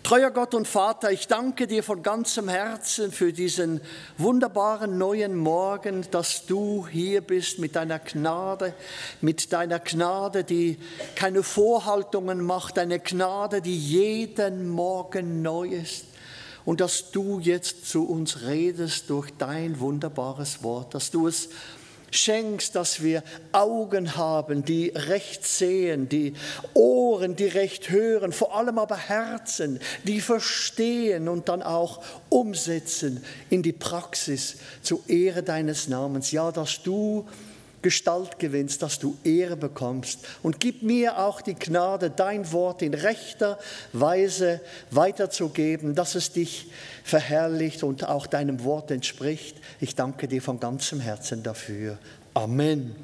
Treuer Gott und Vater, ich danke dir von ganzem Herzen für diesen wunderbaren neuen Morgen, dass du hier bist mit deiner Gnade, die keine Vorhaltungen macht, eine Gnade, die jeden Morgen neu ist. Und dass du jetzt zu uns redest durch dein wunderbares Wort, dass du es schenkst, dass wir Augen haben, die recht sehen, die Ohren, die recht hören, vor allem aber Herzen, die verstehen und dann auch umsetzen in die Praxis zur Ehre deines Namens. Ja, dass du Gestalt gewinnst, dass du Ehre bekommst. Und gib mir auch die Gnade, dein Wort in rechter Weise weiterzugeben, dass es dich verherrlicht und auch deinem Wort entspricht. Ich danke dir von ganzem Herzen dafür. Amen.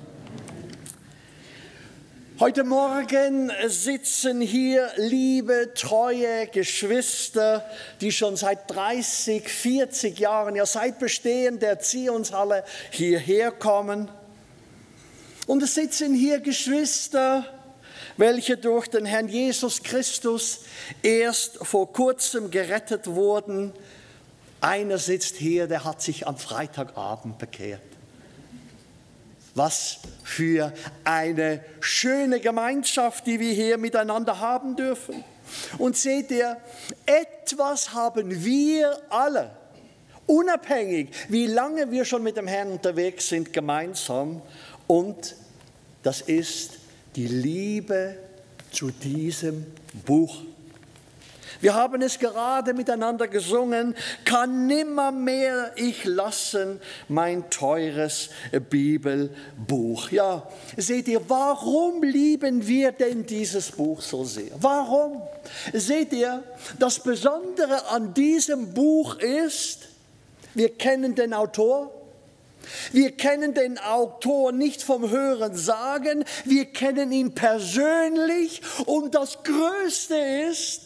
Heute Morgen sitzen hier liebe, treue Geschwister, die schon seit 30, 40 Jahren, ja seit Bestehen der Zionshalle hierher kommen. Und es sitzen hier Geschwister, welche durch den Herrn Jesus Christus erst vor kurzem gerettet wurden. Einer sitzt hier, der hat sich am Freitagabend bekehrt. Was für eine schöne Gemeinschaft, die wir hier miteinander haben dürfen. Und seht ihr, etwas haben wir alle, unabhängig, wie lange wir schon mit dem Herrn unterwegs sind, gemeinsam. Und das ist die Liebe zu diesem Buch. Wir haben es gerade miteinander gesungen, kann nimmermehr ich lassen, mein teures Bibelbuch. Ja, seht ihr, warum lieben wir denn dieses Buch so sehr? Warum? Seht ihr, das Besondere an diesem Buch ist, wir kennen den Autor. Wir kennen den Autor nicht vom Hören sagen, wir kennen ihn persönlich und das Größte ist,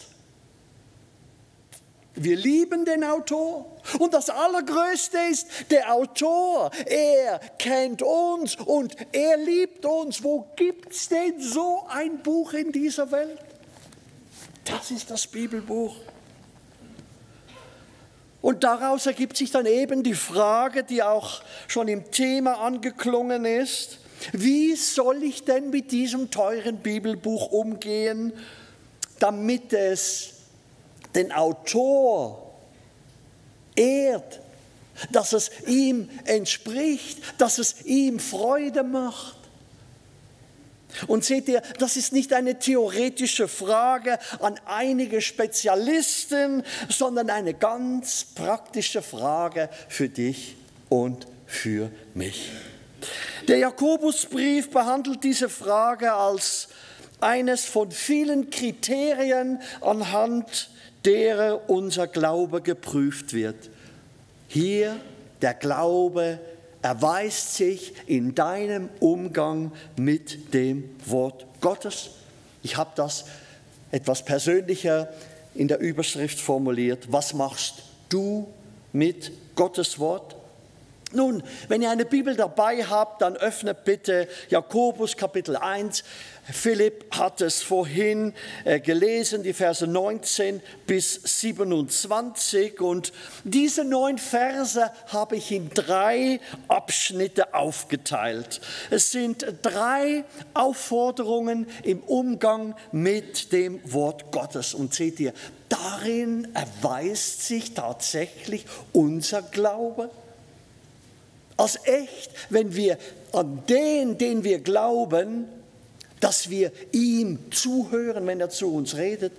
wir lieben den Autor und das Allergrößte ist, der Autor, er kennt uns und er liebt uns. Wo gibt es denn so ein Buch in dieser Welt? Das ist das Bibelbuch. Und daraus ergibt sich dann eben die Frage, die auch schon im Thema angeklungen ist: Wie soll ich denn mit diesem teuren Bibelbuch umgehen, damit es den Autor ehrt, dass es ihm entspricht, dass es ihm Freude macht? Und seht ihr, das ist nicht eine theoretische Frage an einige Spezialisten, sondern eine ganz praktische Frage für dich und für mich. Der Jakobusbrief behandelt diese Frage als eines von vielen Kriterien, anhand derer unser Glaube geprüft wird. Hier der Glaube erweist sich in deinem Umgang mit dem Wort Gottes. Ich habe das etwas persönlicher in der Überschrift formuliert. Was machst du mit Gottes Wort? Nun, wenn ihr eine Bibel dabei habt, dann öffnet bitte Jakobus Kapitel 1. Philipp hat es vorhin gelesen, die Verse 19 bis 27. Und diese 9 Verse habe ich in 3 Abschnitte aufgeteilt. Es sind 3 Aufforderungen im Umgang mit dem Wort Gottes. Und seht ihr, darin erweist sich tatsächlich unser Glaube als echt, wenn wir an den wir glauben, dass wir ihm zuhören, wenn er zu uns redet,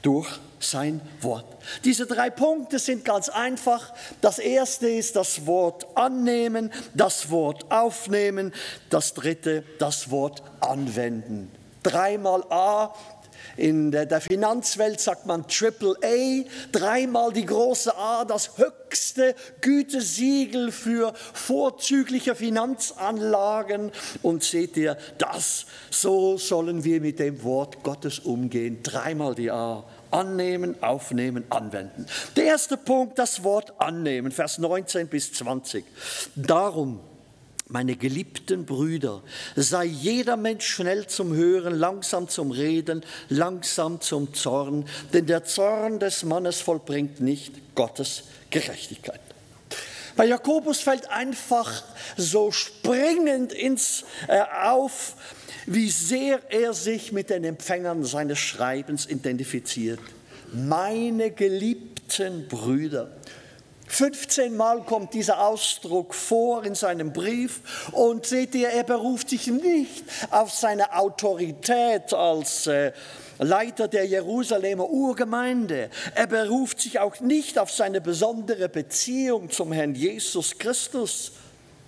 durch sein Wort. Diese 3 Punkte sind ganz einfach. Das erste ist das Wort annehmen, das Wort aufnehmen, das dritte das Wort anwenden. 3-mal A. In der Finanzwelt sagt man Triple A, 3-mal die große A, das höchste Gütesiegel für vorzügliche Finanzanlagen. Und seht ihr, so sollen wir mit dem Wort Gottes umgehen. 3-mal die A. Annehmen, aufnehmen, anwenden. Der erste Punkt, das Wort annehmen, Vers 19 bis 20. Darum, Meine geliebten Brüder, sei jeder Mensch schnell zum Hören, langsam zum Reden, langsam zum Zorn, denn der Zorn des Mannes vollbringt nicht Gottes Gerechtigkeit. Bei Jakobus fällt einfach so springend auf, wie sehr er sich mit den Empfängern seines Schreibens identifiziert. Meine geliebten Brüder. 15 Mal kommt dieser Ausdruck vor in seinem Brief und seht ihr, er beruft sich nicht auf seine Autorität als Leiter der Jerusalemer Urgemeinde. Er beruft sich auch nicht auf seine besondere Beziehung zum Herrn Jesus Christus.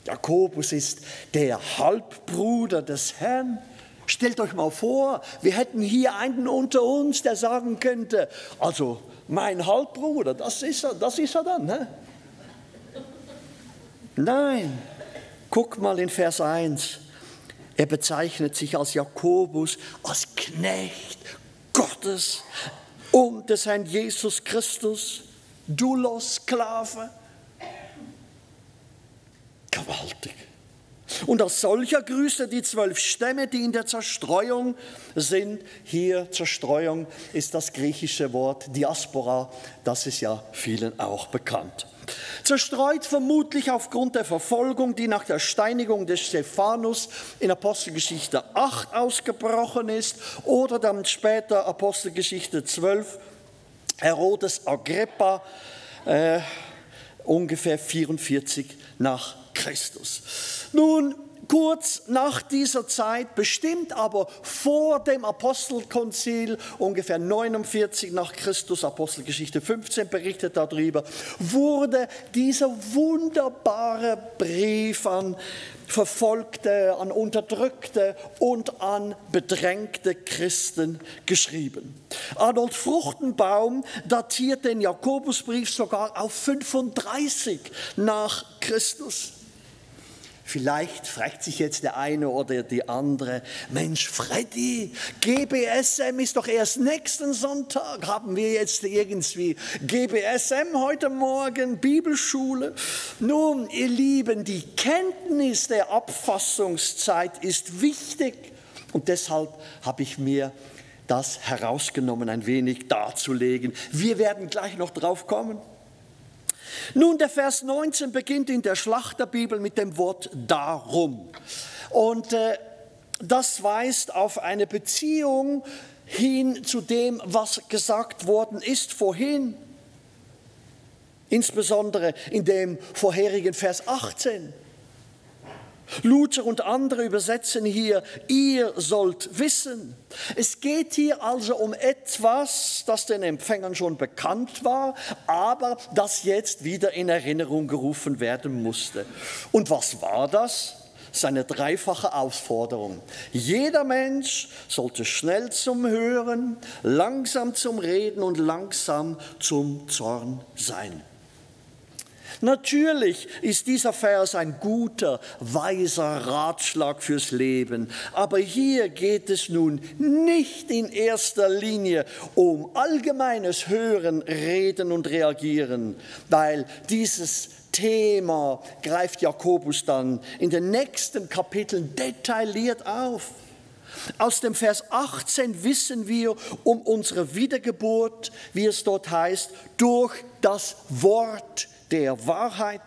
Jakobus ist der Halbbruder des Herrn. Stellt euch mal vor, wir hätten hier einen unter uns, der sagen könnte, also mein Halbbruder, das ist er dann. Ne? Nein, guck mal in Vers 1. Er bezeichnet sich als Jakobus, als Knecht Gottes und des Herrn Jesus Christus, Doulos, Sklave. Gewaltig. Und als solcher grüßt er die 12 Stämme, die in der Zerstreuung sind. Hier Zerstreuung ist das griechische Wort Diaspora, das ist ja vielen auch bekannt. Zerstreut vermutlich aufgrund der Verfolgung, die nach der Steinigung des Stephanus in Apostelgeschichte 8 ausgebrochen ist oder dann später Apostelgeschichte 12, Herodes Agrippa, ungefähr 44 nach Christus. Nun, kurz nach dieser Zeit, bestimmt aber vor dem Apostelkonzil, ungefähr 49 nach Christus, Apostelgeschichte 15 berichtet darüber, wurde dieser wunderbare Brief an Verfolgte, an Unterdrückte und an bedrängte Christen geschrieben. Adolf Fruchtenbaum datiert den Jakobusbrief sogar auf 35 nach Christus. Vielleicht fragt sich jetzt der eine oder die andere, Mensch Freddy, GBSM ist doch erst nächsten Sonntag. Haben wir jetzt irgendwie GBSM heute Morgen, Bibelschule? Nun, ihr Lieben, die Kenntnis der Abfassungszeit ist wichtig. Und deshalb habe ich mir das herausgenommen, ein wenig darzulegen. Wir werden gleich noch drauf kommen. Nun, der Vers 19 beginnt in der Schlachterbibel mit dem Wort darum. Und das weist auf eine Beziehung hin zu dem, was gesagt worden ist vorhin. Insbesondere in dem vorherigen Vers 18. Luther und andere übersetzen hier, ihr sollt wissen. Es geht hier also um etwas, das den Empfängern schon bekannt war, aber das jetzt wieder in Erinnerung gerufen werden musste. Und was war das? Seine dreifache Aufforderung. Jeder Mensch sollte schnell zum Hören, langsam zum Reden und langsam zum Zorn sein. Natürlich ist dieser Vers ein guter, weiser Ratschlag fürs Leben. Aber hier geht es nun nicht in erster Linie um allgemeines Hören, Reden und Reagieren, weil dieses Thema greift Jakobus dann in den nächsten Kapiteln detailliert auf. Aus dem Vers 18 wissen wir um unsere Wiedergeburt, wie es dort heißt, durch das Wort der Wahrheit.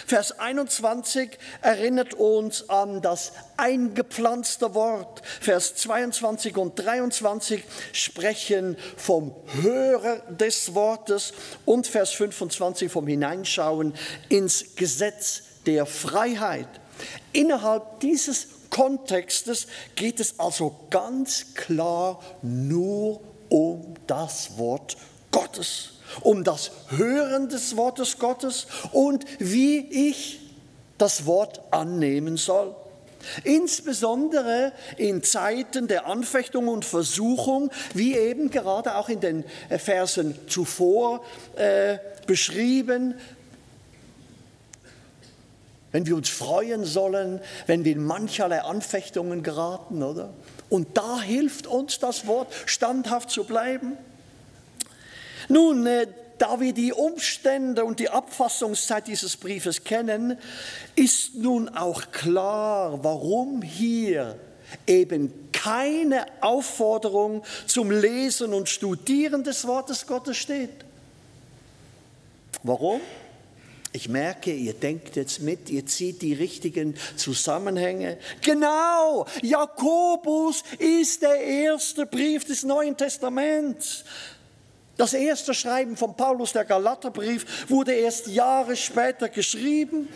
Vers 21 erinnert uns an das eingepflanzte Wort. Vers 22 und 23 sprechen vom Hörer des Wortes und Vers 25 vom Hineinschauen ins Gesetz der Freiheit. Innerhalb dieses Kontextes geht es also ganz klar nur um das Wort Gottes. Um das Hören des Wortes Gottes und wie ich das Wort annehmen soll. Insbesondere in Zeiten der Anfechtung und Versuchung, wie eben gerade auch in den Versen zuvor beschrieben, wenn wir uns freuen sollen, wenn wir in mancherlei Anfechtungen geraten, oder? Und da hilft uns das Wort, standhaft zu bleiben. Nun, da wir die Umstände und die Abfassungszeit dieses Briefes kennen, ist nun auch klar, warum hier eben keine Aufforderung zum Lesen und Studieren des Wortes Gottes steht. Warum? Ich merke, ihr denkt jetzt mit, ihr zieht die richtigen Zusammenhänge. Genau, Jakobus ist der erste Brief des Neuen Testaments. Das erste Schreiben von Paulus, der Galaterbrief, wurde erst Jahre später geschrieben.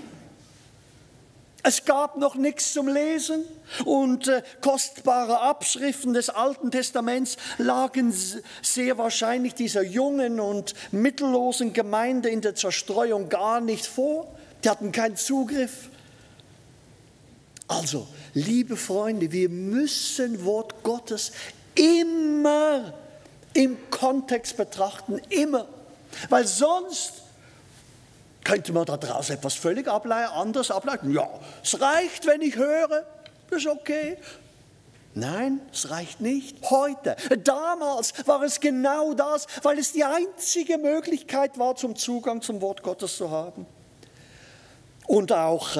Es gab noch nichts zum Lesen und kostbare Abschriften des Alten Testaments lagen sehr wahrscheinlich dieser jungen und mittellosen Gemeinde in der Zerstreuung gar nicht vor. Die hatten keinen Zugriff. Also, liebe Freunde, wir müssen Wort Gottes immer im Kontext betrachten, immer, weil sonst könnte man daraus etwas völlig anders ableiten. Ja, es reicht, wenn ich höre, das ist okay. Nein, es reicht nicht. Heute, damals war es genau das, weil es die einzige Möglichkeit war, zum Zugang zum Wort Gottes zu haben. Und auch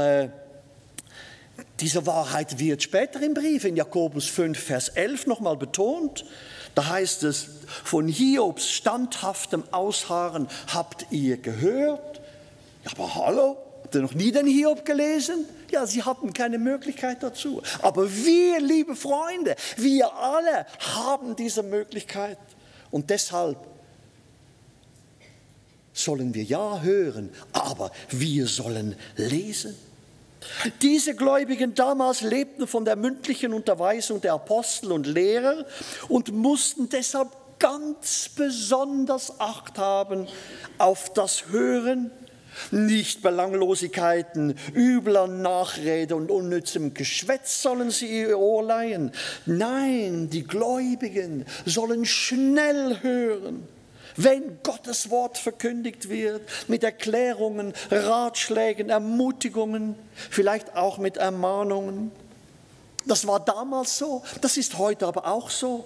diese Wahrheit wird später im Brief in Jakobus 5, Vers 11 nochmal betont. Da heißt es, von Hiobs standhaftem Ausharren habt ihr gehört. Ja, aber hallo, habt ihr noch nie den Hiob gelesen? Ja, sie hatten keine Möglichkeit dazu. Aber wir, liebe Freunde, wir alle haben diese Möglichkeit. Und deshalb sollen wir ja hören, aber wir sollen lesen. Diese Gläubigen damals lebten von der mündlichen Unterweisung der Apostel und Lehrer und mussten deshalb ganz besonders Acht haben auf das Hören. Nicht Belanglosigkeiten, übler Nachrede und unnützem Geschwätz sollen sie ihr Ohr leihen. Nein, die Gläubigen sollen schnell hören, wenn Gottes Wort verkündigt wird, mit Erklärungen, Ratschlägen, Ermutigungen, vielleicht auch mit Ermahnungen. Das war damals so, das ist heute aber auch so.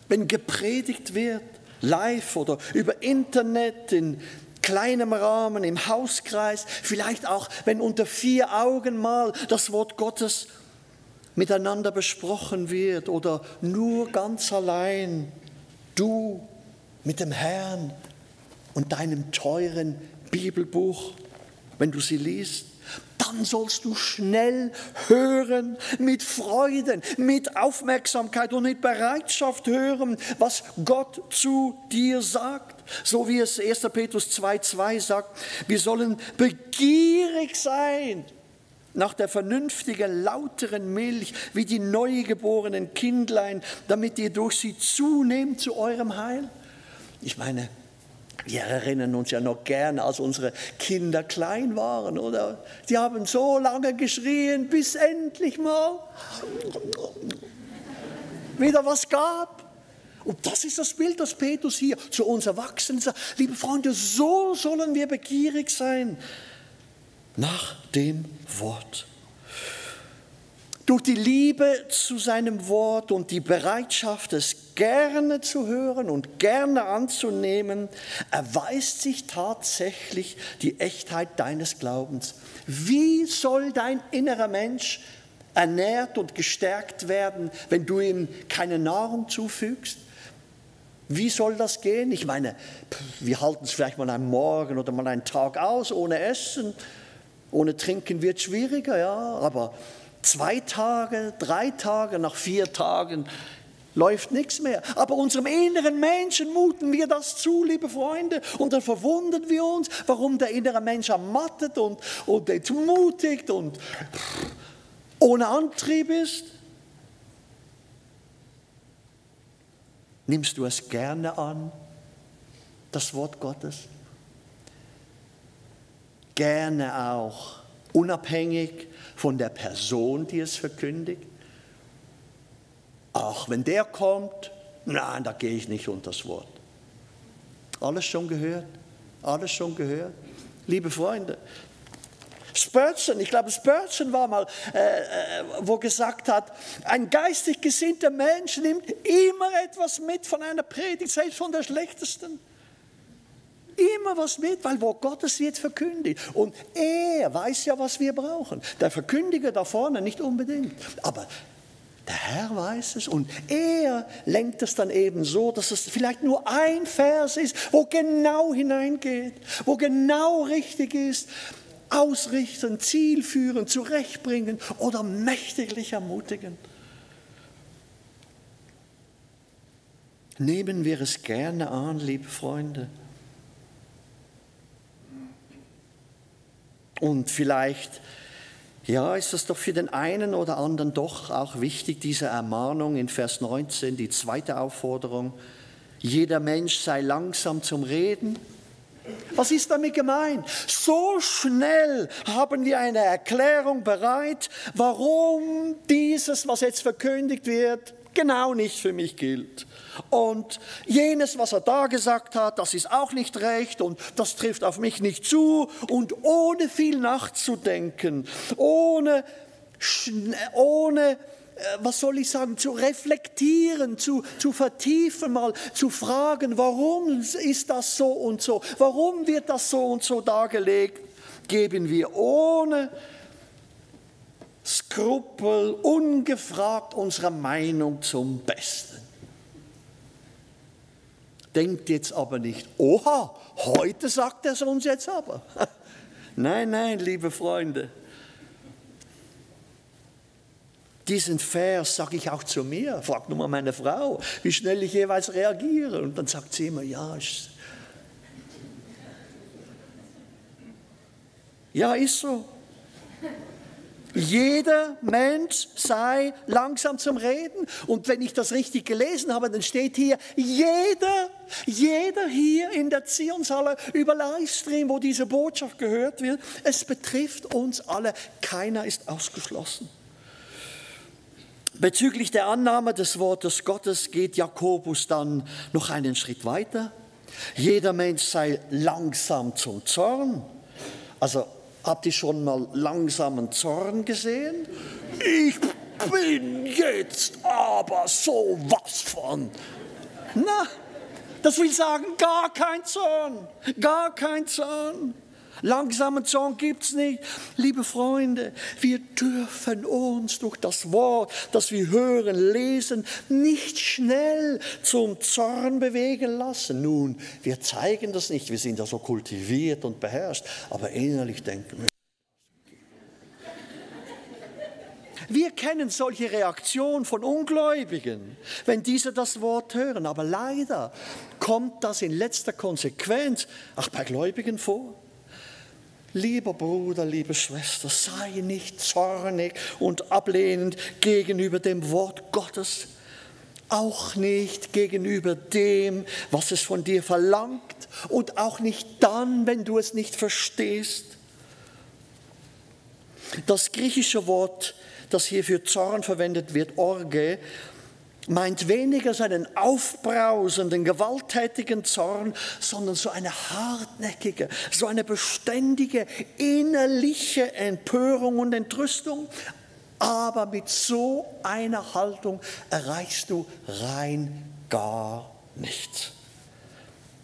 Wenn gepredigt wird, live oder über Internet, in kleinem Rahmen, im Hauskreis, vielleicht auch, wenn unter 4 Augen mal das Wort Gottes miteinander besprochen wird oder nur ganz allein, du mit dem Herrn und deinem teuren Bibelbuch, wenn du sie liest, dann sollst du schnell hören, mit Freuden, mit Aufmerksamkeit und mit Bereitschaft hören, was Gott zu dir sagt. So wie es 1. Petrus 2,2 sagt, wir sollen begierig sein nach der vernünftigen, lauteren Milch, wie die neugeborenen Kindlein, damit ihr durch sie zunehmt zu eurem Heil. Ich meine, wir erinnern uns ja noch gerne, als unsere Kinder klein waren, oder? Die haben so lange geschrien, bis endlich mal wieder was gab. Und das ist das Bild, das Petrus hier zu uns Erwachsenen sagt. Liebe Freunde, so sollen wir begierig sein nach dem Wort. Durch die Liebe zu seinem Wort und die Bereitschaft, es gerne zu hören und gerne anzunehmen, erweist sich tatsächlich die Echtheit deines Glaubens. Wie soll dein innerer Mensch ernährt und gestärkt werden, wenn du ihm keine Nahrung zufügst? Wie soll das gehen? Ich meine, wir halten es vielleicht mal einen Morgen oder mal einen Tag aus ohne Essen. Ohne Trinken wird es schwieriger, ja, aber 2 Tage, 3 Tage, nach 4 Tagen läuft nichts mehr. Aber unserem inneren Menschen muten wir das zu, liebe Freunde. Und dann verwundern wir uns, warum der innere Mensch ermattet und entmutigt und ohne Antrieb ist. Nimmst du es gerne an, das Wort Gottes? Gerne auch, unabhängig von der Person, die es verkündigt. Ach, wenn der kommt, nein, da gehe ich nicht unter das Wort. Alles schon gehört? Alles schon gehört? Liebe Freunde, Spurgeon, ich glaube Spurgeon war mal, wo gesagt hat, ein geistig gesinnter Mensch nimmt immer etwas mit von einer Predigt, selbst von der schlechtesten. immer was mit, weil Wort Gottes wird verkündigt. Und er weiß ja, was wir brauchen. Der Verkündiger da vorne nicht unbedingt. Aber der Herr weiß es und er lenkt es dann eben so, dass es vielleicht nur ein Vers ist, wo genau hineingeht, wo genau richtig ist. Ausrichten, zielführen, zurechtbringen oder mächtiglich ermutigen. Nehmen wir es gerne an, liebe Freunde. Und vielleicht, ja, ist es doch für den einen oder anderen doch auch wichtig, diese Ermahnung in Vers 19, die zweite Aufforderung. Jeder Mensch sei langsam zum Reden. Was ist damit gemeint? So schnell haben wir eine Erklärung bereit, warum dieses, was jetzt verkündigt wird, genau nicht für mich gilt. Und jenes, was er da gesagt hat, das ist auch nicht recht und das trifft auf mich nicht zu. Und ohne viel nachzudenken, ohne was soll ich sagen, zu reflektieren, zu vertiefen, mal zu fragen, warum ist das so und so, warum wird das so und so dargelegt, geben wir ohne Skrupel, ungefragt unsere Meinung zum Besten. Denkt jetzt aber nicht, oha, heute sagt er es uns jetzt aber. Nein, nein, liebe Freunde. Diesen Vers sage ich auch zu mir, fragt nur mal meine Frau, wie schnell ich jeweils reagiere. Und dann sagt sie immer, ja, ist so. Jeder Mensch sei langsam zum Reden. Und wenn ich das richtig gelesen habe, dann steht hier, jeder hier in der Zionshalle über Livestream, wo diese Botschaft gehört wird, es betrifft uns alle, keiner ist ausgeschlossen. Bezüglich der Annahme des Wortes Gottes geht Jakobus dann noch einen Schritt weiter. Jeder Mensch sei langsam zum Zorn. Also habt ihr schon mal langsamen Zorn gesehen? Ich bin jetzt aber sowas von. Na, das will sagen, gar kein Zorn, gar kein Zorn. Langsamen Zorn gibt es nicht. Liebe Freunde, wir dürfen uns durch das Wort, das wir hören, lesen, nicht schnell zum Zorn bewegen lassen. Nun, wir zeigen das nicht, wir sind ja so kultiviert und beherrscht, aber innerlich denken wir. Wir kennen solche Reaktionen von Ungläubigen, wenn diese das Wort hören. Aber leider kommt das in letzter Konsequenz auch bei Gläubigen vor. Lieber Bruder, liebe Schwester, sei nicht zornig und ablehnend gegenüber dem Wort Gottes, auch nicht gegenüber dem, was es von dir verlangt und auch nicht dann, wenn du es nicht verstehst. Das griechische Wort, das hier für Zorn verwendet wird, Orge, meint weniger so einen aufbrausenden, gewalttätigen Zorn, sondern so eine hartnäckige, so eine beständige innerliche Empörung und Entrüstung. Aber mit so einer Haltung erreichst du rein gar nichts.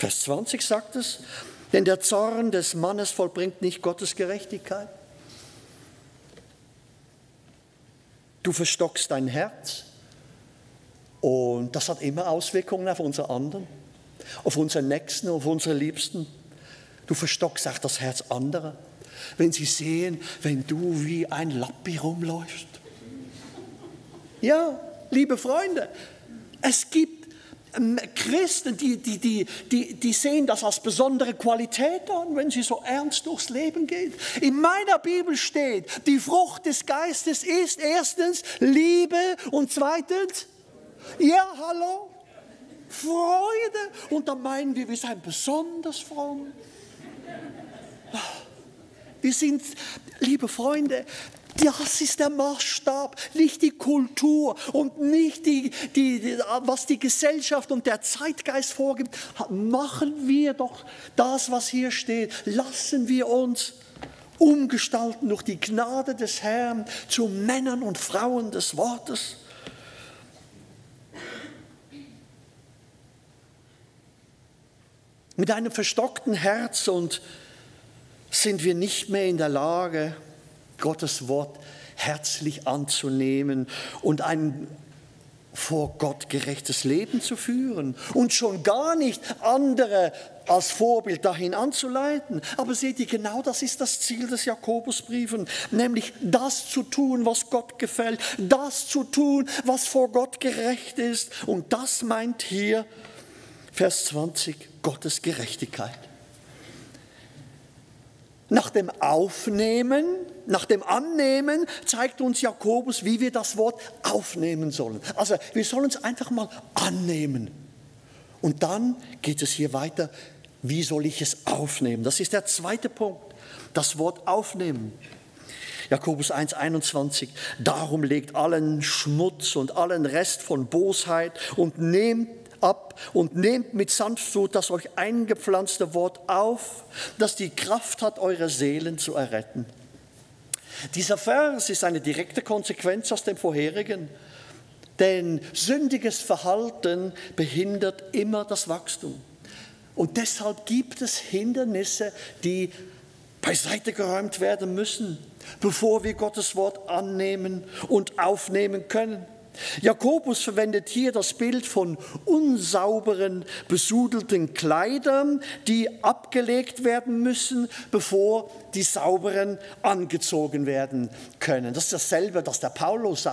Vers 20 sagt es, denn der Zorn des Mannes vollbringt nicht Gottes Gerechtigkeit. Du verstockst dein Herz. Und das hat immer Auswirkungen auf unsere anderen, auf unsere Nächsten, auf unsere Liebsten. Du verstockst auch das Herz anderer, wenn sie sehen, wenn du wie ein Lappi rumläufst. Ja, liebe Freunde, es gibt Christen, die sehen das als besondere Qualität an, wenn sie so ernst durchs Leben gehen. In meiner Bibel steht, die Frucht des Geistes ist erstens Liebe und zweitens, ja, hallo, Freude. Und dann meinen wir seien besonders fromm. Wir sind, liebe Freunde, das ist der Maßstab, nicht die Kultur und nicht was die Gesellschaft und der Zeitgeist vorgibt. Machen wir doch das, was hier steht. Lassen wir uns umgestalten durch die Gnade des Herrn zu Männern und Frauen des Wortes. mit einem verstockten Herz und sind wir nicht mehr in der Lage, Gottes Wort herzlich anzunehmen und ein vor Gott gerechtes Leben zu führen und schon gar nicht andere als Vorbild dahin anzuleiten. Aber seht ihr, genau das ist das Ziel des Jakobusbriefes, nämlich das zu tun, was Gott gefällt, das zu tun, was vor Gott gerecht ist. Und das meint hier Vers 20 Gottes Gerechtigkeit. Nach dem Aufnehmen, nach dem Annehmen zeigt uns Jakobus, wie wir das Wort aufnehmen sollen. Also wir sollen es einfach mal annehmen. Und dann geht es hier weiter, wie soll ich es aufnehmen? Das ist der zweite Punkt, das Wort aufnehmen. Jakobus 1,21, darum legt allen Schmutz und allen Rest von Bosheit und nehmt ab und nehmt mit Sanftmut das euch eingepflanzte Wort auf, das die Kraft hat, eure Seelen zu erretten. Dieser Vers ist eine direkte Konsequenz aus dem vorherigen, denn sündiges Verhalten behindert immer das Wachstum. Und deshalb gibt es Hindernisse, die beiseite geräumt werden müssen, bevor wir Gottes Wort annehmen und aufnehmen können. Jakobus verwendet hier das Bild von unsauberen, besudelten Kleidern, die abgelegt werden müssen, bevor die sauberen angezogen werden können. Das ist dasselbe, das der Paulus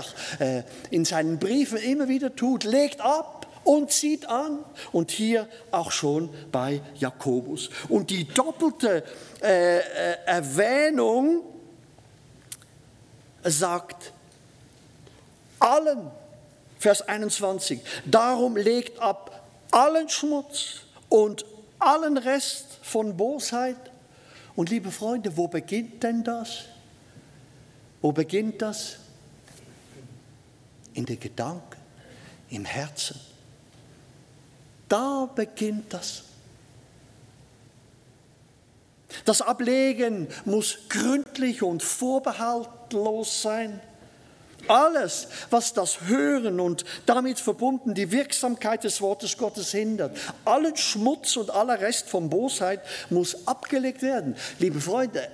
in seinen Briefen immer wieder tut. Legt ab und zieht an. Und hier auch schon bei Jakobus. Und die doppelte Erwähnung sagt, allen, Vers 21, darum legt ab allen Schmutz und allen Rest von Bosheit. Und liebe Freunde, wo beginnt denn das? Wo beginnt das? In den Gedanken, im Herzen. Da beginnt das. Das Ablegen muss gründlich und vorbehaltlos sein. Alles, was das Hören und damit verbunden die Wirksamkeit des Wortes Gottes hindert, allen Schmutz und aller Rest von Bosheit muss abgelegt werden. Liebe Freunde,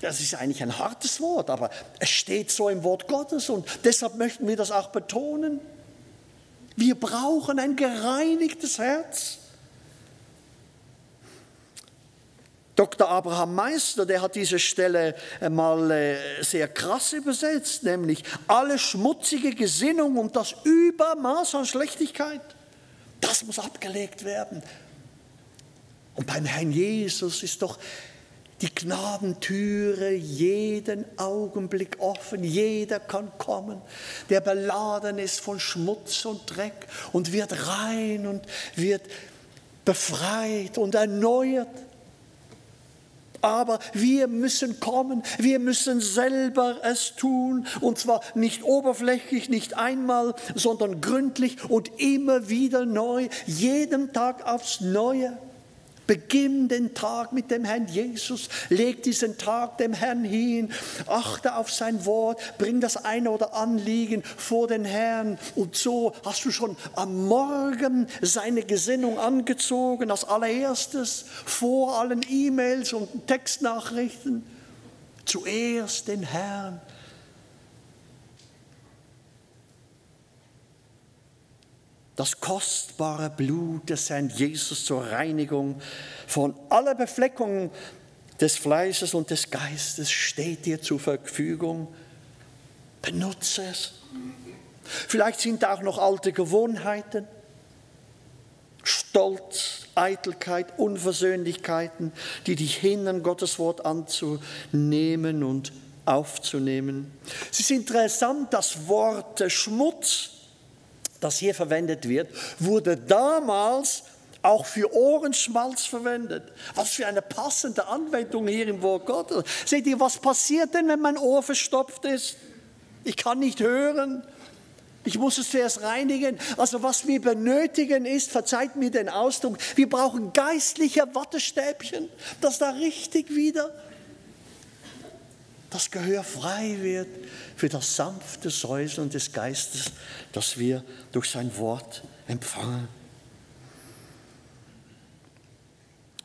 das ist eigentlich ein hartes Wort, aber es steht so im Wort Gottes und deshalb möchten wir das auch betonen. Wir brauchen ein gereinigtes Herz. Dr. Abraham Meister, der hat diese Stelle mal sehr krass übersetzt, nämlich alle schmutzige Gesinnung und das Übermaß an Schlechtigkeit, das muss abgelegt werden. Und beim Herrn Jesus ist doch die Gnadentüre jeden Augenblick offen. Jeder kann kommen, der beladen ist von Schmutz und Dreck und wird rein und wird befreit und erneuert. Aber wir müssen kommen, wir müssen selber es tun. Und zwar nicht oberflächlich, nicht einmal, sondern gründlich und immer wieder neu, jeden Tag aufs Neue. Beginn den Tag mit dem Herrn Jesus, leg diesen Tag dem Herrn hin, achte auf sein Wort, bring das eine oder Anliegen vor den Herrn und so hast du schon am Morgen seine Gesinnung angezogen, als allererstes vor allen E-Mails und Textnachrichten, zuerst den Herrn. Das kostbare Blut des Herrn Jesus zur Reinigung von aller Befleckung des Fleisches und des Geistes steht dir zur Verfügung. Benutze es. Vielleicht sind da auch noch alte Gewohnheiten, Stolz, Eitelkeit, Unversöhnlichkeiten, die dich hindern, Gottes Wort anzunehmen und aufzunehmen. Es ist interessant, das Wort Schmutz, das hier verwendet wird, wurde damals auch für Ohrenschmalz verwendet. Was für eine passende Anwendung hier im Wort Gottes. Seht ihr, was passiert denn, wenn mein Ohr verstopft ist? Ich kann nicht hören. Ich muss es zuerst reinigen. Also was wir benötigen ist, verzeiht mir den Ausdruck, wir brauchen geistliche Wattestäbchen, dass da richtig wieder das Gehör frei wird für das sanfte Säuseln des Geistes, das wir durch sein Wort empfangen.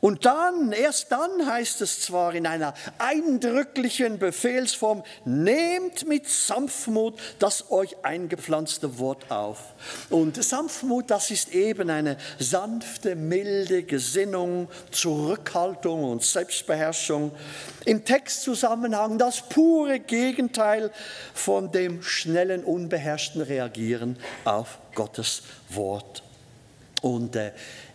Und dann, erst dann heißt es zwar in einer eindrücklichen Befehlsform, nehmt mit Sanftmut das euch eingepflanzte Wort auf. Und Sanftmut, das ist eben eine sanfte, milde Gesinnung, Zurückhaltung und Selbstbeherrschung. Im Textzusammenhang das pure Gegenteil von dem schnellen, unbeherrschten Reagieren auf Gottes Wort. Und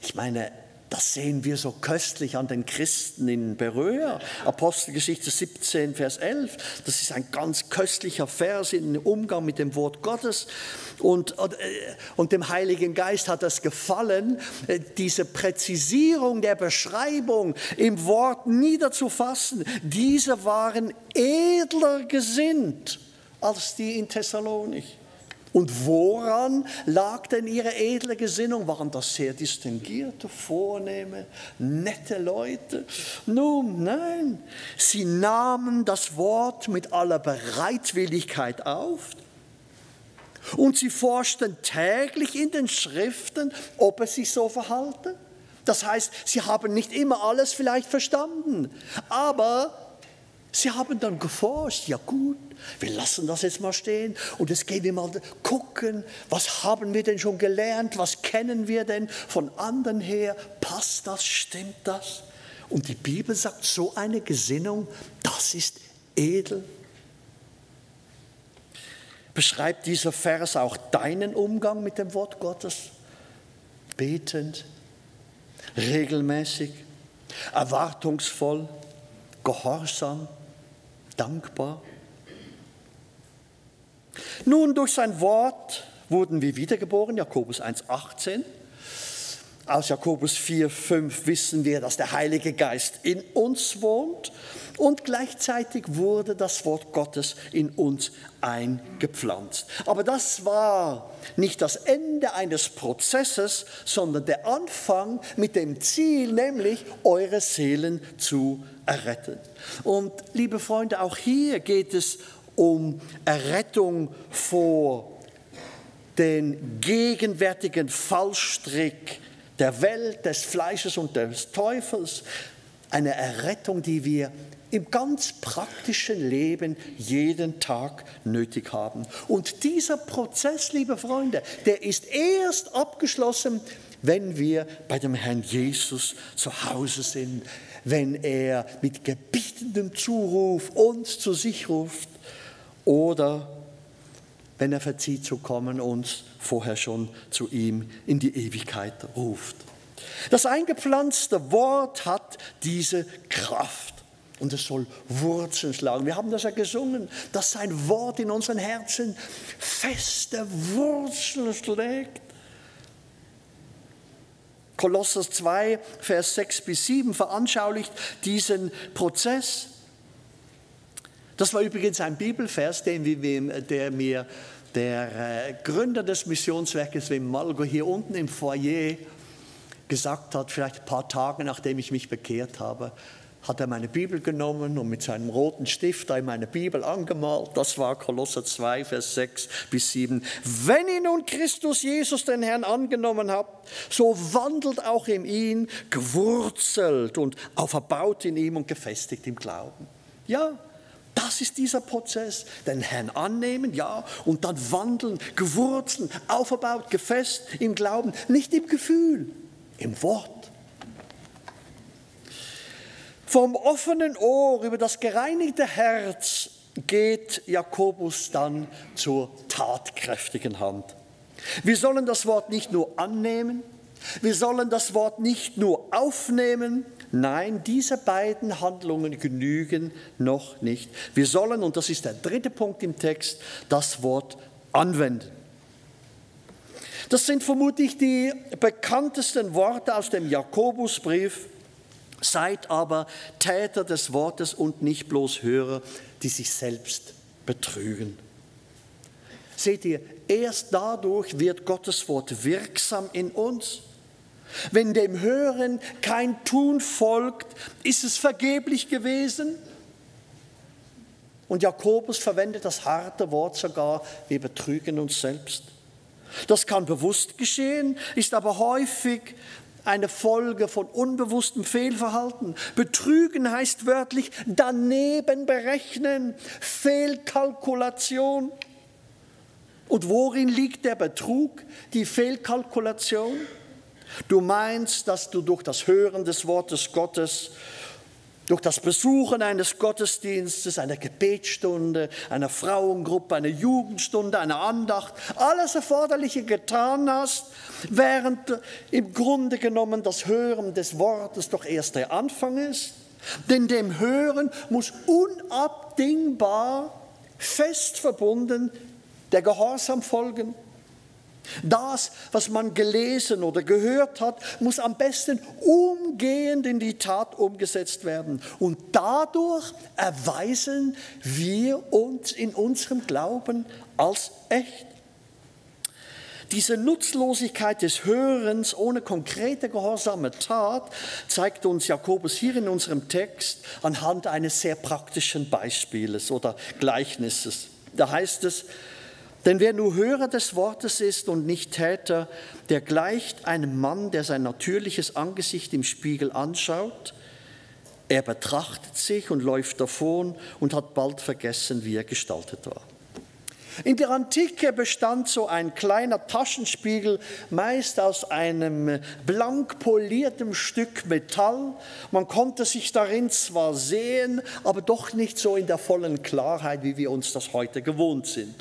ich meine, das sehen wir so köstlich an den Christen in Beröa. Apostelgeschichte 17, Vers 11. Das ist ein ganz köstlicher Vers im Umgang mit dem Wort Gottes. Und dem Heiligen Geist hat es gefallen, diese Präzisierung der Beschreibung im Wort niederzufassen. Diese waren edler gesinnt als die in Thessalonich. Und woran lag denn ihre edle Gesinnung? Waren das sehr distinguierte, vornehme, nette Leute? Nun, nein. Sie nahmen das Wort mit aller Bereitwilligkeit auf und sie forschten täglich in den Schriften, ob es sich so verhalte. Das heißt, sie haben nicht immer alles vielleicht verstanden, aber sie haben dann geforscht, ja gut, wir lassen das jetzt mal stehen und jetzt gehen wir mal gucken, was haben wir denn schon gelernt, was kennen wir denn von anderen her, passt das, stimmt das? Und die Bibel sagt, so eine Gesinnung, das ist edel. Beschreibt dieser Vers auch deinen Umgang mit dem Wort Gottes? Betend, regelmäßig, erwartungsvoll, gehorsam, dankbar. Nun, durch sein Wort wurden wir wiedergeboren, Jakobus 1,18. Aus Jakobus 4,5 wissen wir, dass der Heilige Geist in uns wohnt und gleichzeitig wurde das Wort Gottes in uns eingepflanzt. Aber das war nicht das Ende eines Prozesses, sondern der Anfang mit dem Ziel, nämlich eure Seelen zu erretten. Und liebe Freunde, auch hier geht es um Errettung vor den gegenwärtigen Fallstrick der Welt, des Fleisches und des Teufels. Eine Errettung, die wir im ganz praktischen Leben jeden Tag nötig haben. Und dieser Prozess, liebe Freunde, der ist erst abgeschlossen, wenn wir bei dem Herrn Jesus zu Hause sind, wenn er mit gebietendem Zuruf uns zu sich ruft oder wenn er verzieht zu kommen, uns vorher schon zu ihm in die Ewigkeit ruft. Das eingepflanzte Wort hat diese Kraft und es soll Wurzeln schlagen. Wir haben das ja gesungen, dass sein Wort in unseren Herzen feste Wurzeln schlägt. Kolosser 2, Vers 6-7 veranschaulicht diesen Prozess. Das war übrigens ein Bibelvers, der mir der Gründer des Missionswerkes, Wim Malgo, hier unten im Foyer gesagt hat, vielleicht ein paar Tage nachdem ich mich bekehrt habe, hat er meine Bibel genommen und mit seinem roten Stift in meine Bibel angemalt. Das war Kolosser 2, Vers 6-7. Wenn ihr nun Christus Jesus, den Herrn, angenommen habt, so wandelt auch in ihn, gewurzelt und auferbaut in ihm und gefestigt im Glauben. Ja, das ist dieser Prozess, den Herrn annehmen, ja, und dann wandeln, gewurzelt, auferbaut, gefestigt im Glauben, nicht im Gefühl, im Wort. Vom offenen Ohr über das gereinigte Herz geht Jakobus dann zur tatkräftigen Hand. Wir sollen das Wort nicht nur annehmen, wir sollen das Wort nicht nur aufnehmen, nein, diese beiden Handlungen genügen noch nicht. Wir sollen, und das ist der dritte Punkt im Text, das Wort anwenden. Das sind vermutlich die bekanntesten Worte aus dem Jakobusbrief. Seid aber Täter des Wortes und nicht bloß Hörer, die sich selbst betrügen. Seht ihr, erst dadurch wird Gottes Wort wirksam in uns. Wenn dem Hören kein Tun folgt, ist es vergeblich gewesen. Und Jakobus verwendet das harte Wort sogar, wir betrügen uns selbst. Das kann bewusst geschehen, ist aber häufig eine Folge von unbewusstem Fehlverhalten. Betrügen heißt wörtlich daneben berechnen, Fehlkalkulation. Und worin liegt der Betrug, die Fehlkalkulation? Du meinst, dass du durch das Hören des Wortes Gottes, durch das Besuchen eines Gottesdienstes, einer Gebetsstunde, einer Frauengruppe, einer Jugendstunde, einer Andacht, alles Erforderliche getan hast, während im Grunde genommen das Hören des Wortes doch erst der Anfang ist. Denn dem Hören muss unabdingbar, fest verbunden, der Gehorsam folgen. Das, was man gelesen oder gehört hat, muss am besten umgehend in die Tat umgesetzt werden. Und dadurch erweisen wir uns in unserem Glauben als echt. Diese Nutzlosigkeit des Hörens ohne konkrete gehorsame Tat zeigt uns Jakobus hier in unserem Text anhand eines sehr praktischen Beispieles oder Gleichnisses. Da heißt es: Denn wer nur Hörer des Wortes ist und nicht Täter, der gleicht einem Mann, der sein natürliches Angesicht im Spiegel anschaut. Er betrachtet sich und läuft davon und hat bald vergessen, wie er gestaltet war. In der Antike bestand so ein kleiner Taschenspiegel meist aus einem blank poliertem Stück Metall. Man konnte sich darin zwar sehen, aber doch nicht so in der vollen Klarheit, wie wir uns das heute gewohnt sind.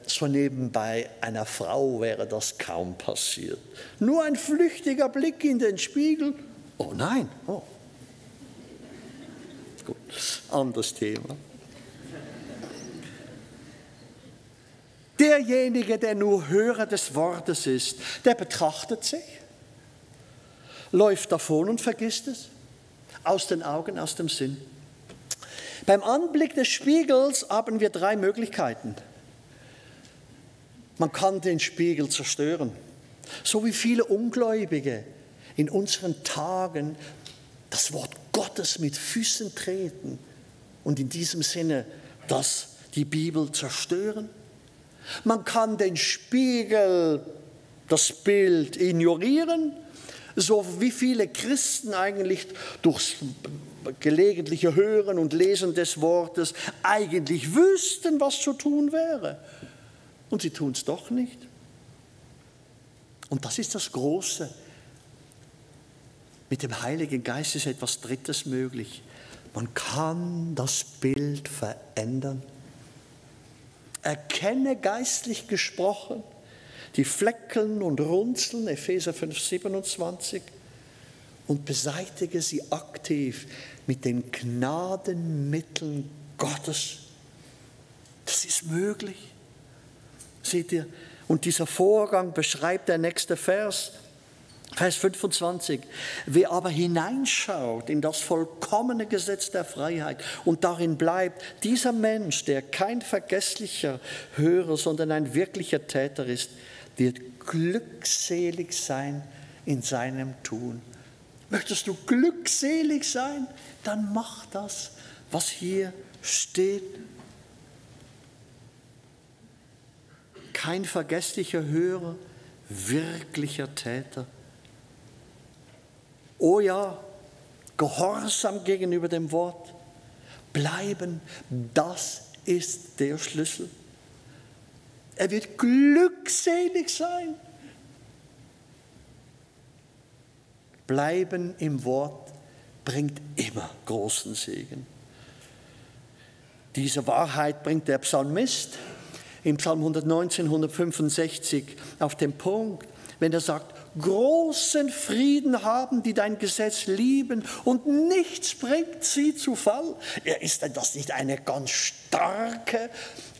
So nebenbei einer Frau wäre das kaum passiert. Nur ein flüchtiger Blick in den Spiegel. Oh nein, oh. Gut, anderes Thema. Derjenige, der nur Hörer des Wortes ist, der betrachtet sich, läuft davon und vergisst es. Aus den Augen, aus dem Sinn. Beim Anblick des Spiegels haben wir 3 Möglichkeiten. Man kann den Spiegel zerstören, so wie viele Ungläubige in unseren Tagen das Wort Gottes mit Füßen treten und in diesem Sinne die Bibel zerstören. Man kann den Spiegel, das Bild ignorieren, so wie viele Christen eigentlich durchs gelegentliche Hören und Lesen des Wortes eigentlich wüssten, was zu tun wäre. Und sie tun es doch nicht. Und das ist das Große. Mit dem Heiligen Geist ist etwas Drittes möglich. Man kann das Bild verändern. Erkenne geistlich gesprochen die Flecken und Runzeln, Epheser 5, 27, und beseitige sie aktiv mit den Gnadenmitteln Gottes. Das ist möglich. Seht ihr? Und dieser Vorgang beschreibt der nächste Vers, Vers 25. Wer aber hineinschaut in das vollkommene Gesetz der Freiheit und darin bleibt, dieser Mensch, der kein vergesslicher Hörer, sondern ein wirklicher Täter ist, wird glückselig sein in seinem Tun. Möchtest du glückselig sein? Dann mach das, was hier steht. Kein vergesslicher Hörer, wirklicher Täter. Oh ja, Gehorsam gegenüber dem Wort, bleiben, das ist der Schlüssel. Er wird glückselig sein. Bleiben im Wort bringt immer großen Segen. Diese Wahrheit bringt der Psalmist im Psalm 119, 165 auf den Punkt, wenn er sagt, großen Frieden haben, die dein Gesetz lieben und nichts bringt sie zu Fall. Ist denn das nicht eine ganz starke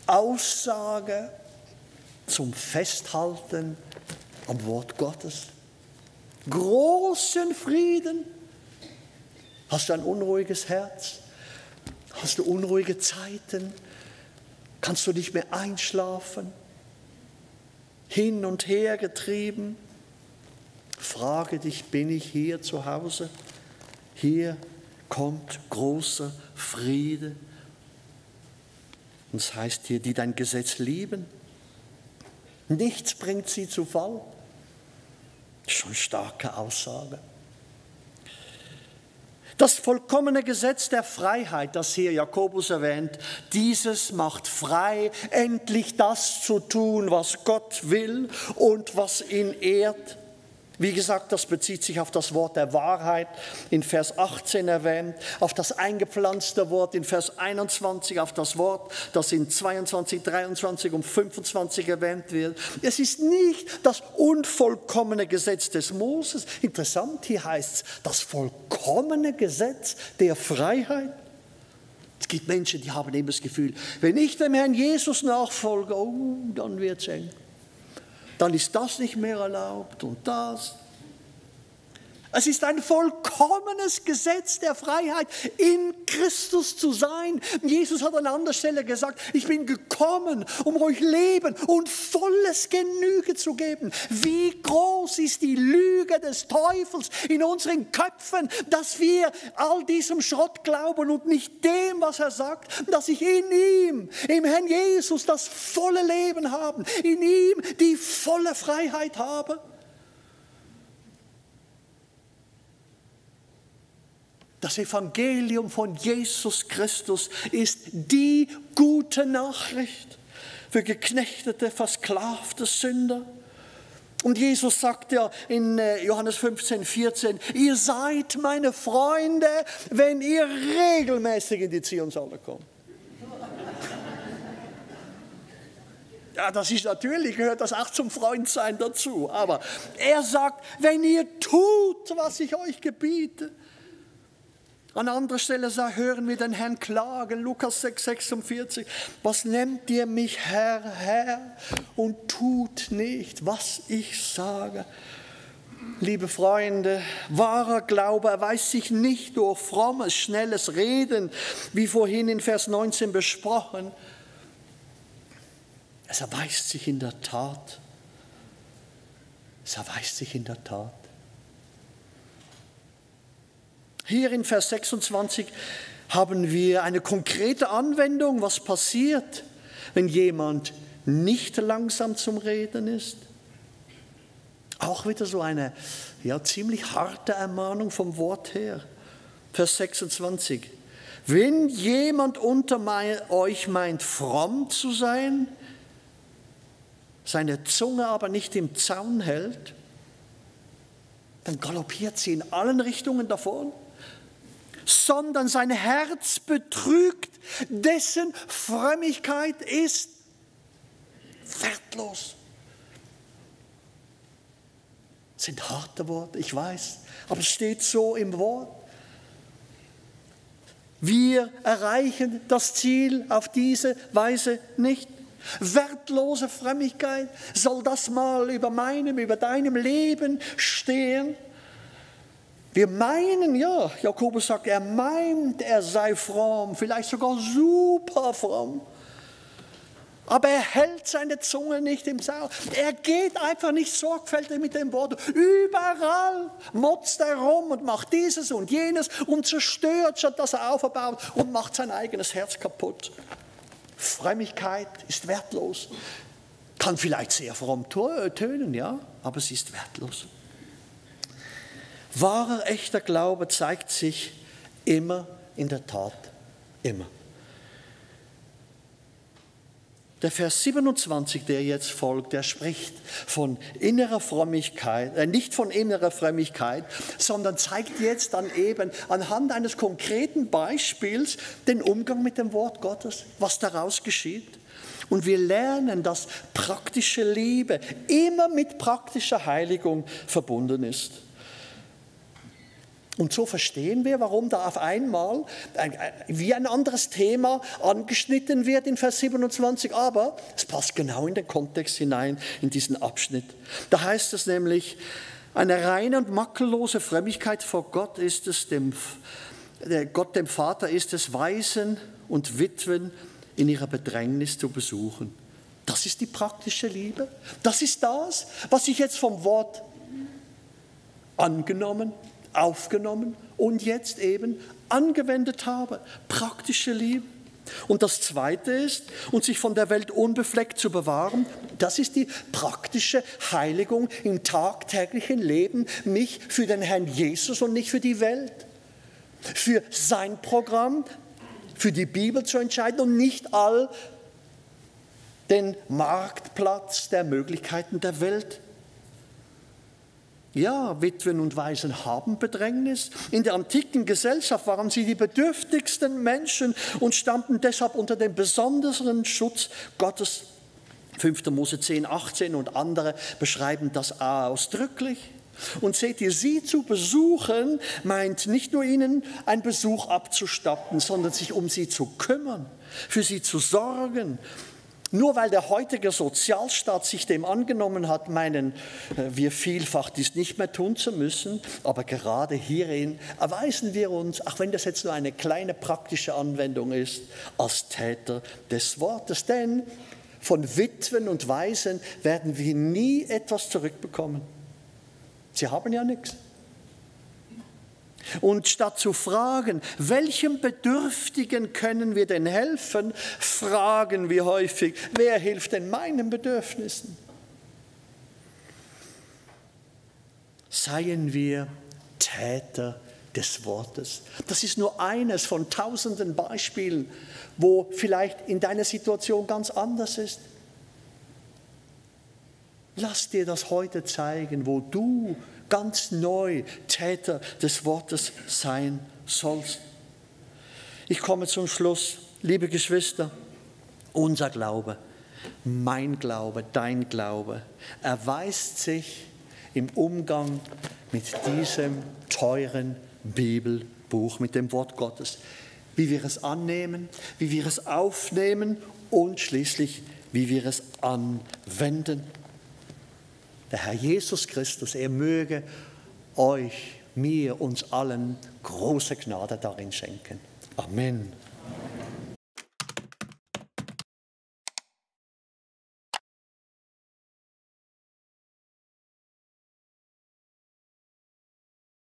Aussage zum Festhalten am Wort Gottes? Großen Frieden. Hast du ein unruhiges Herz? Hast du unruhige Zeiten? Kannst du nicht mehr einschlafen? Hin und her getrieben? Frage dich, bin ich hier zu Hause? Hier kommt großer Friede. Und es heißt hier, die dein Gesetz lieben. Nichts bringt sie zu Fall. Schon eine starke Aussage. Das vollkommene Gesetz der Freiheit, das hier Jakobus erwähnt, dieses macht frei, endlich das zu tun, was Gott will und was ihn ehrt. Wie gesagt, das bezieht sich auf das Wort der Wahrheit, in Vers 18 erwähnt, auf das eingepflanzte Wort in Vers 21, auf das Wort, das in 22, 23 und 25 erwähnt wird. Es ist nicht das unvollkommene Gesetz des Moses. Interessant, hier heißt es, das vollkommene Gesetz der Freiheit. Es gibt Menschen, die haben eben das Gefühl, wenn ich dem Herrn Jesus nachfolge, oh, dann wird es eng. Dann ist das nicht mehr erlaubt und das. Es ist ein vollkommenes Gesetz der Freiheit, in Christus zu sein. Jesus hat an anderer Stelle gesagt, ich bin gekommen, um euch Leben und volles Genüge zu geben. Wie groß ist die Lüge des Teufels in unseren Köpfen, dass wir all diesem Schrott glauben und nicht dem, was er sagt, dass ich in ihm, im Herrn Jesus, das volle Leben habe, in ihm die volle Freiheit habe. Das Evangelium von Jesus Christus ist die gute Nachricht für geknechtete, versklavte Sünder. Und Jesus sagt ja in Johannes 15, 14, ihr seid meine Freunde, wenn ihr regelmäßig in die Zionshalle kommt. Ja, das ist natürlich, gehört das auch zum Freundsein dazu. Aber er sagt, wenn ihr tut, was ich euch gebiete. An anderer Stelle hören wir den Herrn klagen, Lukas 6, 46. Was nennt ihr mich Herr, Herr und tut nicht, was ich sage? Liebe Freunde, wahrer Glaube erweist sich nicht durch frommes, schnelles Reden, wie vorhin in Vers 19 besprochen. Es erweist sich in der Tat. Es erweist sich in der Tat. Hier in Vers 26 haben wir eine konkrete Anwendung, was passiert, wenn jemand nicht langsam zum Reden ist. Auch wieder so eine ziemlich harte Ermahnung vom Wort her. Vers 26. Wenn jemand unter euch meint, fromm zu sein, seine Zunge aber nicht im Zaun hält, dann galoppiert sie in allen Richtungen davon, sondern sein Herz betrügt, dessen Frömmigkeit ist wertlos. Das sind harte Worte, ich weiß, aber es steht so im Wort. Wir erreichen das Ziel auf diese Weise nicht. Wertlose Frömmigkeit, soll das mal über deinem Leben stehen? Wir meinen, ja, Jakobus sagt, er meint, er sei fromm, vielleicht sogar super fromm. Aber er hält seine Zunge nicht im Zaun. Er geht einfach nicht sorgfältig mit dem Wort. Überall motzt er rum und macht dieses und jenes und zerstört, statt dass er aufbaut und macht sein eigenes Herz kaputt. Frömmigkeit ist wertlos. Kann vielleicht sehr fromm tönen, ja, aber es ist wertlos. Wahrer, echter Glaube zeigt sich immer in der Tat, immer. Der Vers 27, der jetzt folgt, der spricht von innerer Frömmigkeit, nicht von innerer Frömmigkeit, sondern zeigt jetzt dann eben anhand eines konkreten Beispiels den Umgang mit dem Wort Gottes, was daraus geschieht. Und wir lernen, dass praktische Liebe immer mit praktischer Heiligung verbunden ist. Und so verstehen wir, warum da auf einmal wie ein anderes Thema angeschnitten wird in Vers 27, aber es passt genau in den Kontext hinein, in diesen Abschnitt. Da heißt es nämlich, eine reine und makellose Frömmigkeit vor Gott ist es, Gott dem Vater ist es, Waisen und Witwen in ihrer Bedrängnis zu besuchen. Das ist die praktische Liebe. Das ist das, was ich jetzt vom Wort angenommen, aufgenommen und jetzt eben angewendet habe. Praktische Liebe. Und das Zweite ist, und sich von der Welt unbefleckt zu bewahren, das ist die praktische Heiligung im tagtäglichen Leben, mich für den Herrn Jesus und nicht für die Welt, für sein Programm, für die Bibel zu entscheiden und nicht all den Marktplatz der Möglichkeiten der Welt. Ja, Witwen und Waisen haben Bedrängnis. In der antiken Gesellschaft waren sie die bedürftigsten Menschen und standen deshalb unter dem besonderen Schutz Gottes. 5. Mose 10, 18 und andere beschreiben das ausdrücklich. Und seht ihr, sie zu besuchen, meint nicht nur ihnen einen Besuch abzustatten, sondern sich um sie zu kümmern, für sie zu sorgen. Nur weil der heutige Sozialstaat sich dem angenommen hat, meinen wir vielfach, dies nicht mehr tun zu müssen. Aber gerade hierin erweisen wir uns, auch wenn das jetzt nur eine kleine praktische Anwendung ist, als Täter des Wortes. Denn von Witwen und Waisen werden wir nie etwas zurückbekommen. Sie haben ja nichts. Und statt zu fragen, welchem Bedürftigen können wir denn helfen, fragen wir häufig, wer hilft denn meinen Bedürfnissen? Seien wir Täter des Wortes. Das ist nur eines von tausenden Beispielen, wo vielleicht in deiner Situation ganz anders ist. Lass dir das heute zeigen, wo du ganz neu Täter des Wortes sein sollst. Ich komme zum Schluss. Liebe Geschwister, unser Glaube, mein Glaube, dein Glaube, erweist sich im Umgang mit diesem teuren Bibelbuch, mit dem Wort Gottes. Wie wir es annehmen, wie wir es aufnehmen und schließlich, wie wir es anwenden. Der Herr Jesus Christus, er möge euch, mir, uns allen große Gnade darin schenken. Amen.